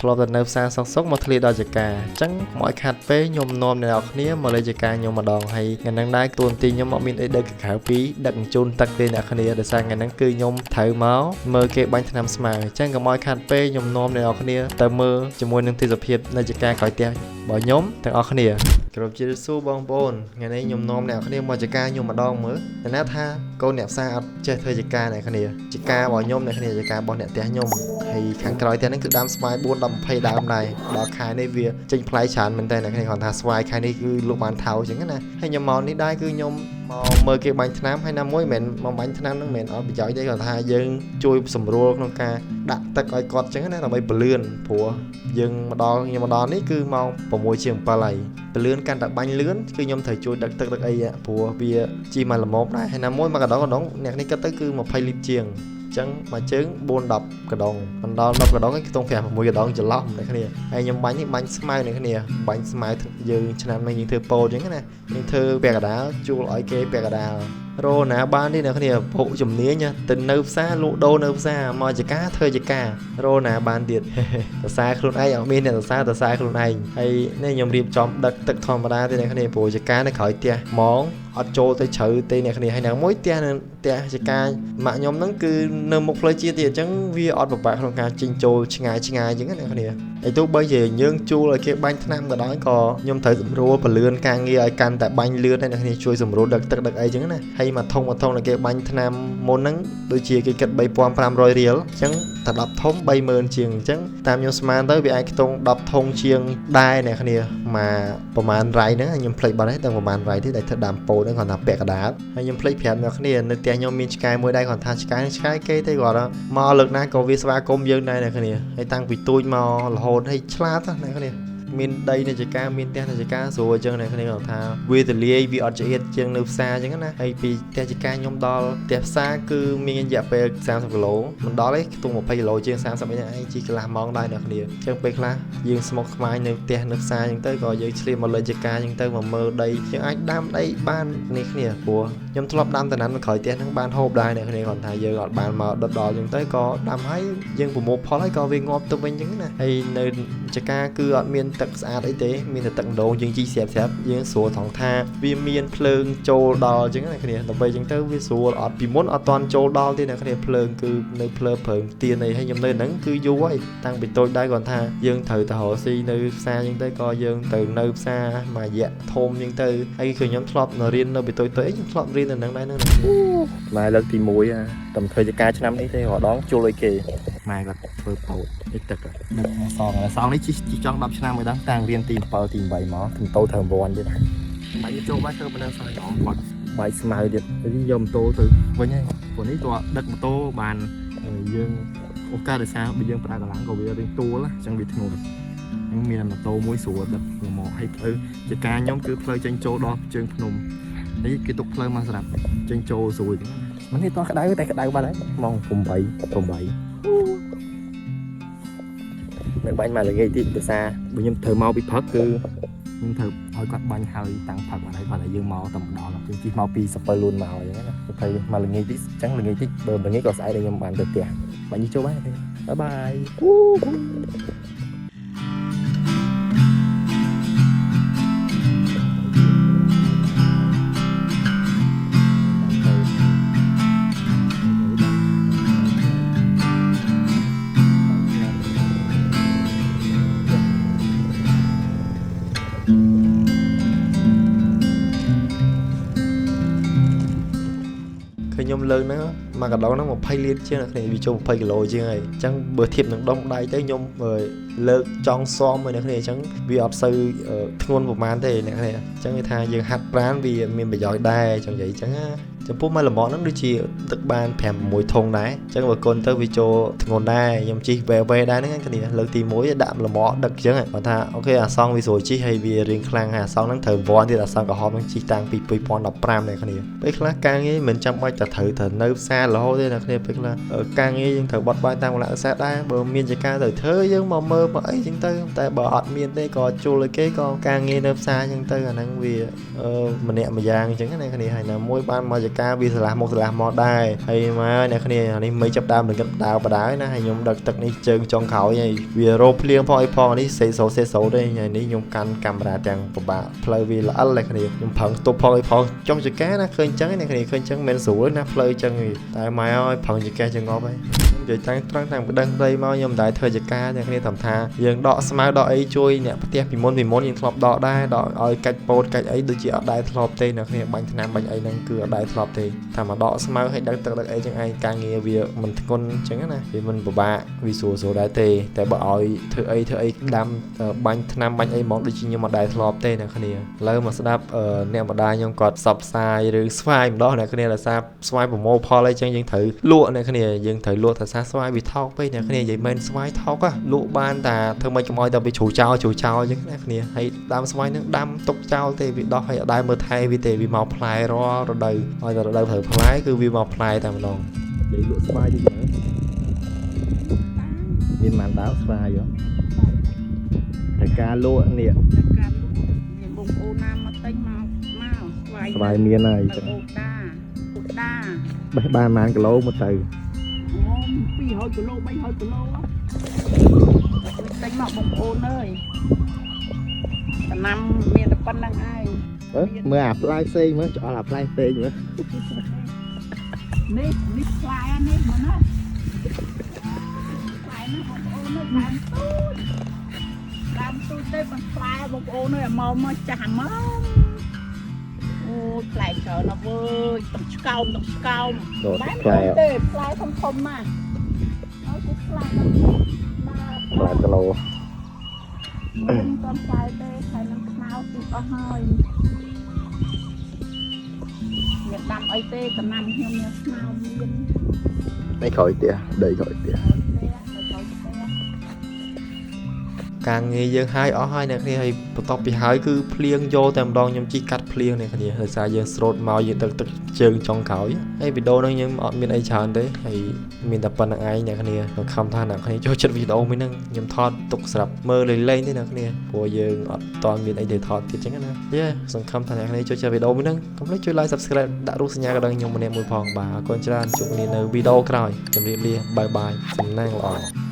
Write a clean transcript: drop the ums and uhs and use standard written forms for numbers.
ធ្លាប់តែនៅផ្សារសុកសុកមកធ្លាដល់ចការអញ្ចឹងកុំឲ្យខាត់ពេកខ្ញុំនាំអ្នកនរគ្នាមកលេងចការខ្ញុំម្ដងហើយថ្ងៃហ្នឹងដែរតួនាទីខ្ញុំអត់មានអីដឹកក្រៅពីដឹកជញ្ជូនទឹកទេអ្នកគ្នាដោយសារថ្ងៃហ្នឹងគឺខ្ញុំត្រូវមកមើលគេបាញ់ថ្នាំស្មៅអញ្ចឹងកុំឲ្យខាត់ពេកខ្ញុំនាំអ្នកនរគ្នាទៅមើលជាមួយនឹងទេសភាពនៅចការក្រោយផ្ទះរបស់ខ្ញុំទាំងអស់គ្នា គោរពជម្រាបសួរបងប្អូនថ្ងៃនេះខ្ញុំនាំអ្នកគ្នាមកចការខ្ញុំម្ដងមើលតែណាថាកូនអ្នកផ្សារអត់ចេះធ្វើចការអ្នកគ្នាចការរបស់ខ្ញុំអ្នកគ្នាចការរបស់អ្នកផ្ទះខ្ញុំហើយខាងក្រោយផ្ទះហ្នឹងគឺដើមស្វាយ4 10 20ដើមដែរដល់ខែនេះវាចេញផ្លែច្រើនមែនតើអ្នកគ្នាគ្រាន់ថាស្វាយខែនេះគឺលក់បានថោកអញ្ចឹងណាហើយខ្ញុំមកនេះដែរគឺខ្ញុំមកមើលគេបាញ់ថ្នាំហើយណាមួយមិនមែនមកបាញ់ថ្នាំហ្នឹងមិនមែនអត់ប្រយោជន៍ទេគ្រាន់ថាយើងជួយសម្រួលក្នុងការដាក់ទឹកឲ្យគាត់អញ្ចឹងណាដើម្បីពលឿនព្រោះយើងមកដល់ខ្ញុំមកដល់នេះគឺម៉ោង6ជាង7ហើយពលឿនកាន់តែបាញ់លឿនគឺខ្ញុំត្រូវជួយដឹកទឹកដឹកអីព្រោះវាជីមកល្មមដែរហើយណាមួយមកកដងកដងអ្នកនេះគិតទៅគឺ20លីត្រជាងអញ្ចឹងមួយជើង4 10កដងមិនដល់10កដងឯងខ្ទង់5 6កដងច្រឡំអ្នកគ្នាហើយខ្ញុំបាញ់នេះបាញ់ស្មៅអ្នកគ្នាបាញ់ស្មៅយើងឆ្នាំនេះយើងធ្វើពោតអញ្ចឹងណាយើងធ្វើពាក់កណ្ដាលជួលឲ្យគេពាក់កណ្ដាលរណាបាននេះអ្នកគ្នាពុកជំនាញទៅនៅផ្សារលក់ដូរនៅផ្សារមកចការធ្វើចការរណាបានទៀតសរសើរខ្លួនឯងអត់មានអ្នកសរសើរសរសើរខ្លួនឯងហើយនេះខ្ញុំរៀបចំដឹកទឹកធម្មតាទេអ្នកគ្នាព្រោះចការនៅក្រោយផ្ទះហ្មងអត់ចូលទៅជ្រៅទេអ្នកគ្នាហើយណាមួយផ្ទះនៅផ្ទះចការម៉ាក់ខ្ញុំហ្នឹងគឺនៅមុខផ្លូវជាតិទៀតអញ្ចឹងវាអត់ពិបាកក្នុងការចេញចូលឆ្ងាយឆ្ងាយអញ្ចឹងណាអ្នកគ្នាហើយទោះបីជាយើងជួលឲ្យគេបាញ់ថ្នាំក៏ដោយក៏ខ្ញុំត្រូវសម្រួលពលឿនការងារឲ្យកាន់តែបាញ់លឿនដែរអ្នកគ្នាជួយសម្រួលដឹកទឹកដឹកអីអញ្ចឹងណាហើយមួយធុងមួយធុងដែលគេបាញ់ថ្នាំមុនហ្នឹងដូចជាគេគិត3500រៀលអញ្ចឹងតែ10ធុង30000ជាងអញ្ចឹងតាមខ្ញុំស្មានទៅវាអាចខ្ទង់10ធុងជាងដែរអ្នកគ្នាមកប្រហែលរៃហ្នឹងខ្ញុំភ្លេចបាត់ហើយតែប្រហែលរៃទេដែលធ្វើដើមពោតហ្នឹងគ្រាន់តែពាក់កណ្ដាលហើយខ្ញុំភ្លេចប្រាប់អ្នកគ្នានៅផ្ទះខ្ញុំមានឆ្កែមួយដែរគ្រាន់ថាឆ្កែឆ្កែគេទេគាត់មកលើកណាក៏វាស្វាគមន៍យើងដែរអ្នកគ្នាហើយតាំងពីទូចមករហូតហើយឆ្លាតណាស់អ្នកគ្នាមានដីនៅចការមានផ្ទះនៅចការស្រួលអញ្ចឹងអ្នកគ្នាគាត់ថាវាទលាយវាអត់ឆ្អៀតជាងនៅផ្សារអញ្ចឹងណាហើយពីផ្ទះចការខ្ញុំដល់ផ្ទះផ្សារគឺមានរយៈពេល30គីឡូមិនដល់ទេខ្ទង់20គីឡូជាង30អីហ្នឹងឯងជិះកន្លះម៉ោងដែរអ្នកគ្នាអញ្ចឹងពេលខ្លះយើងស្មុគស្មាញនៅផ្ទះនៅផ្សារអញ្ចឹងទៅក៏យើងឆ្លៀតមកលេងចការអញ្ចឹងទៅមកមើលដីយើងអាចដាំដីបាននេះគ្នាព្រោះខ្ញុំធ្លាប់ដាំតំណាំនៅក្រោយផ្ទះហ្នឹងបានហូបដែរអ្នកគ្នាគាត់ថាយើងអត់បានមកដុតដល់អញ្ចឹងទៅក៏ដាំហើយយើងប្រមូលផលហើយក៏វាងាប់ទៅវិញអញ្ចឹងណាហើយនៅចការគឺអត់មានទឹកស្អាតអីទេមានតែទឹកម្ដងយើងជីស្រាប់ស្រាប់យើងស្រួលថងថាវាមានភ្លើងចូលដល់អញ្ចឹងណាគ្នាដើម្បីអញ្ចឹងទៅវាស្រួលអត់ពីមុនអត់តាន់ចូលដល់ទេអ្នកគ្នាភ្លើងគឺនៅភ្លើព្រឹងទៀនអីហើយខ្ញុំនៅហ្នឹងគឺយូរហើយតាំងពីតូចដែរគាត់ថាយើងត្រូវទៅរកស៊ីនៅផ្សារអញ្ចឹងទៅក៏យើងទៅនៅផ្សារមួយរយៈធំអញ្ចឹងទៅហើយគឺខ្ញុំធ្លាប់នៅរៀននៅពីតូចទៅអីខ្ញុំធ្លាប់រៀននៅហ្នឹងដែរហ្នឹង ម៉ែលើកទី1តែធ្វើចការឆ្នាំនេះទេរដងជួលឲ្យគេម៉ែគាត់ធ្វើពោតនេះទឹកដឹកសងសងនេះជីជីចង់10ឆ្នាំមួយដល់តាំងរៀនទី7ទី8មកទៅតោត្រូវវ័នទៀតបាយចូលបាយធ្វើប៉ុណ្ណឹងសោះគាត់បាយស្មៅទៀតនេះយកម៉ូតូទៅវិញហើយព្រោះនេះតើដឹកម៉ូតូបានយើងអូកាដោយសារបើយើងប្រើកម្លាំងក៏វារៀងទួលអញ្ចឹងវាធ្ងន់ហ្នឹងមានម៉ូតូមួយស្រួលដឹកមកឲ្យផ្លូវចការខ្ញុំគឺផ្លូវចេញចូលដល់ជើងភ្នំនេះគេទុកផ្លូវមកសម្រាប់ចេញចូលស្រួលមិននេះតោះក្តៅតែក្តៅបាត់ហើយម៉ោង8 8នៅបាញ់មកល្ងាចតិចដោយសារបើខ្ញុំត្រូវមកពីព្រឹកគឺខ្ញុំត្រូវឲ្យគាត់បាញ់ហើយតាំងផឹកបាត់ហើយគាត់ឲ្យយើងមកតែម្ដងយើងជិះមកពីសពិលលួនមកអញ្ចឹងណាត្រូវមកល្ងាចតិចអញ្ចឹងល្ងាចតិចបើល្ងាចក៏ស្អែកដែលខ្ញុំបានទៅផ្ទះបាញ់នេះចូលបាយបាយបាយ ឃើញខ្ញុំលើកហ្នឹងមកកដងហ្នឹង20លានជាងអ្នកគ្នាវាចូល20គីឡូជាងហើយអញ្ចឹងបើធៀបនឹងដុំដៃទៅខ្ញុំលើកចង់សមមួយអ្នកគ្នាអញ្ចឹងវាអត់សូវធ្ងន់ប្រហែលទេអ្នកគ្នាអញ្ចឹងគេថាយើងហាត់ប្រាណវាមានប្រយោជន៍ដែរចង់និយាយអញ្ចឹងណាចំពោះមកលម៉ហ្នឹងដូចជាទឹកបាន5 6ធុងដែរអញ្ចឹងបើកូនទៅវាចូលធ្ងន់ដែរខ្ញុំជិះវែវែដែរហ្នឹងគ្នាលើកទី1ដាក់លម៉ដឹកអញ្ចឹងគាត់ថាអូខេអាសងវាស្រួលជិះហើយវារៀងខ្លាំងហើយអាសងហ្នឹងត្រូវវ័នទៀតអាសងក្រហមហ្នឹងជិះតាំងពី2015អ្នកគ្នាពេលខ្លះការងារមិនចាំបាច់តែត្រូវទៅនៅផ្សាររហូតទេអ្នកគ្នាពេលខ្លះការងារយើងត្រូវបត់បែនតាមកលៈទេសៈដែរបើមានជាការទៅធ្វើយើងមកមើលមកអីចឹងទៅតែបើអត់មានទេក៏ជួលឲ្យគេក៏ការងារនៅផ្សារចឹងទៅអាហ្នឹងវាម្នាក់ម្យ៉ាងអញ្ចឹងណាគ្នាហើយណាមួយបានមកច ការវាស្រឡះមកស្រឡះមកដែរហើយមកអ្នកគ្នាអានេះមិនចាប់ដើមនឹងដើរបដើណាហើយខ្ញុំដឹកទឹកនេះជើងចុងក្រោយហើយវារោភ្លៀងផងអីផងនេះសេសូសេសូទេហើយនេះខ្ញុំកាន់កាមេរ៉ាទាំងពិបាកផ្លូវវាល្អិលអ្នកគ្នាខ្ញុំប្រឹងទប់ផងអីផងចុងចកាណាឃើញចឹងអ្នកគ្នាឃើញចឹងមិនស្រួលណាផ្លូវចឹងតែម៉ែអើយប្រឹងចកេះចងប់ហើយនិយាយតាំងត្រង់តាំងប្តឹងដីមកខ្ញុំមិនដែលធ្វើចកាអ្នកគ្នាតាមថាយើងដកស្មៅដកអីជួយអ្នកផ្ទះពីមុនពីមុនយើងធ្លាប់ដកដែរដកឲ្យកាច់ពោតកាច់អីដូចជាអត់ដែលធ្លាប់ទេអ្នកគ្នាបាញ់ថ្នាំបាញ់អីហ្នឹងគឺអត់ដែលធ្លាប់ទេថាមកដកស្មៅឲ្យដឹកទឹកដឹកអីចឹងឯងការងារវាមិនធ្ងន់ចឹងណាវាមិនពិបាកវាស្រួលស្រួលដែរទេតែបើឲ្យធ្វើអីធ្វើអីដាំបាញ់ថ្នាំបាញ់អីហ្មងដូចជាខ្ញុំអត់ដែលធ្លាប់ទេអ្នកគ្នាឥឡូវមកស្ដាប់អ្នកម្ដាយខ្ញុំគាត់ផ្សព្វផ្សាយរឿងស្វាយម្ដងអ្នកគ្នាដោយសារស្វាយប្រមូលផលអីចឹងយើងត្រូវលក់អ្នកគ្នាយើងត្រូវលក់ថាស្វាយវាថោកពេកអ្នកគ្នានិយាយមែនស្វាយថោកលក់បានតែធ្វើម៉េចកុំឲ្យតែវាជ្រូចោលជ្រូចោលចឹងណាគ្នាហើយដើមស្វាយនឹងដាំទុកចោលទេវាដោះឲ្យអត់ដែលមើលថែវាទេវាមកផ្លែរាល់រដូវឲ្យតែរដូវត្រូវផ្លែគឺវាមកផ្លែតែម្ដង និយាយលក់ស្វាយតិចមើលមានប៉ុន្មានដើមស្វាយហ៎តែការលក់នេះ តែការលក់មានបងប្អូនណាមកទិញមកមកស្វាយ ស្វាយមានហើយ នៅ ចឹង អូដាអូដា បេះបានប៉ុន្មានគីឡូមកទៅ អូ200គីឡូ300គីឡូហ៎ទិញមកបងប្អូនអើយតំណាំមានតែប៉ុណ្្នឹងឯង អឺមើលអាផ្លែផ្សេងមើលឆ្អល់អាផ្លែផ្សេងមើល នេះនេះផ្លែនេះមើលណាផ្លែនេះបងប្អូនអើយដើមទូចដើមទូចទេប៉ុន្តែផ្លែបងប្អូនអើយមកមកចាស់មកអូយផ្លែច្រើនណាស់វើយទាំងឆ្កោមទាំងឆ្កោម ដក បាន ផ្លែ ទេផ្លែធំធំណាស់ហើយគូផ្លែហ្នឹងបាទ ផ្លែគីឡូ មិនតាមផ្លែទេផ្លែនឹងខ្មៅទីអស់ហើយមានដាំអីទេតំណាំខ្ញុំមានស្មៅមាន នេះក្រោយផ្ទះដីក្រោយផ្ទះ ហើយផ្ទះហើយក្រោយផ្ទះ ការងារយើងហើយអស់ហើយអ្នកគ្នាហើយបន្ទាប់ពីហើយគឺភ្លៀងយកតែម្ដងខ្ញុំជីកកាត់ភ្លៀងអ្នកគ្នាដោយសារយើងស្រោតមកយើងទឹកទឹកជើងចុងក្រោយហើយវីដេអូហ្នឹងយើងអត់មានអីច្រើនទេហើយមានតែប៉ុណ្្នឹងឯងអ្នកគ្នាសង្ឃឹមថាអ្នកគ្នាចូលចិត្តវីដេអូមួយហ្នឹងខ្ញុំថតទុកសម្រាប់មើលលេងៗទេអ្នកគ្នាព្រោះយើងអត់តមានអីទេថតទៀតចឹងណាយេសង្ឃឹមថាអ្នកគ្នាចូលចិត្តវីដេអូមួយហ្នឹងកុំភ្លេចជួយ like subscribe ដាក់រូបសញ្ញាកណ្ដឹងខ្ញុំម្នាក់មួយផងបាទអរគុណច្រើនជួបគ្នានៅវីដេអូក្រោយជម្រាបលាបាយបាយសំណាងល្អ